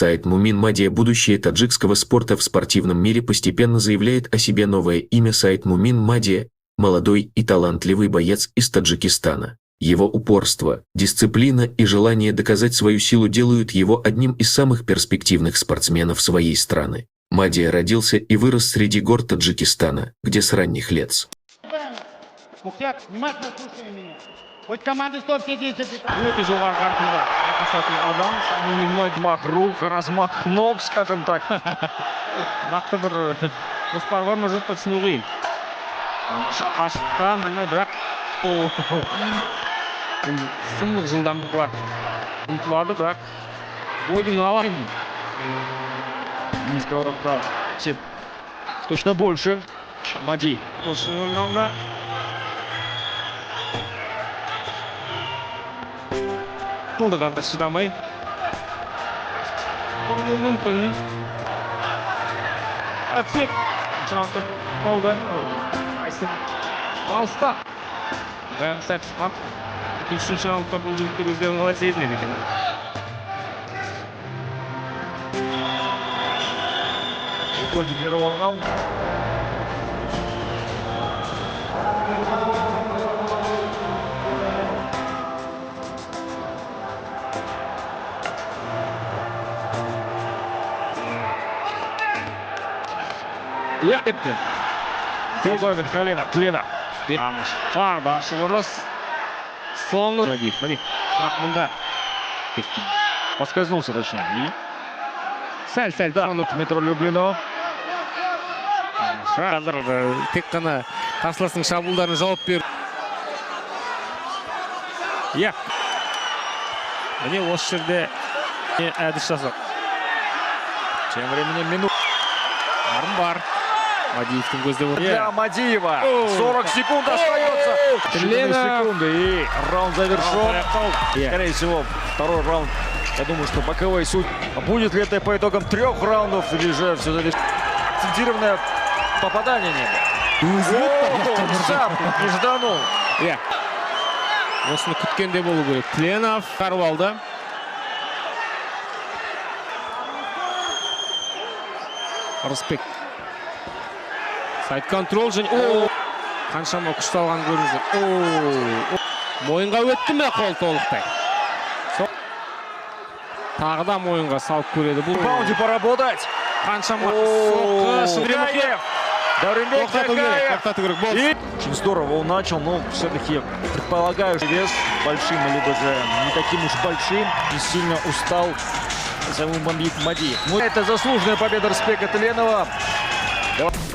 Саидмумин Мадия. Будущее таджикского спорта в спортивном мире постепенно заявляет о себе новое имя. Саидмумин Мадия – молодой и талантливый боец из Таджикистана. Его упорство, дисциплина и желание доказать свою силу делают его одним из самых перспективных спортсменов своей страны. Мадия родился и вырос среди гор Таджикистана, где с ранних лет Мухтяр, внимательно слушай меня. Хоть команды стоп, все действия. Өте жоғары қарқынға айқасатын адам. Мах рук, размах ног, скажем так. Нақты бір жоспар бар ма, жоқ па, түсіну қиын. Қашықтан, міне, бірақ ол енді сұмдық жылдамдық бар, ұмтылады, бірақ бойдың алайын. Низкого. Точно больше. Мади. Осы ойнауында да шыдамай мүмкін. Әтсек болды, алыста сәт. Үшінші раундта бұл жігіттер өздерін қалай сезінеді екен? Уходит первого раунда. Иә, кетті. Колено, колено. Бұрыс соңғы. Міне, бірақ мұнда Поскользнулся, точнее. И сәл сәл да, метро Люблино. Қазір тек қана қарсыластың шабуылдарына жауап беру. Иә, міне, осы жерде әдіс жасап. Тем временем минут Арын бар Мадиевтің көздеп отыр. Для Мадиева. 40 секунд остается. Считанные Лена. секунды. И раунд завершен. Иә. Скорее всего, второй раунд. Я думаю, что боковой суд. Будет ли это по итогам трех раундов или же все зависит. Акцентированное попадание не было. О, сам не жданул. Иә, осыны күткенде болу керек. Тленов қарып алды. Рысбек сайд контроль және о, қаншама күш салғанын көрдіңіздер. О, мойынға өтті ме қол толықтай? Тағы да мойынға салып көреді бұл. Баунти поработать. Қаншама О, соққы. Такаев. Дауренбек Тоқтату керек. Такаев. Тоқтату керек болды. И очень здорово он начал, но все-таки предполагаю, что вес большим, либо же не таким уж большим, и сильно устал Самумбек Мадиев. Ну, это заслуженная победа Рысбека Тленова. Давай.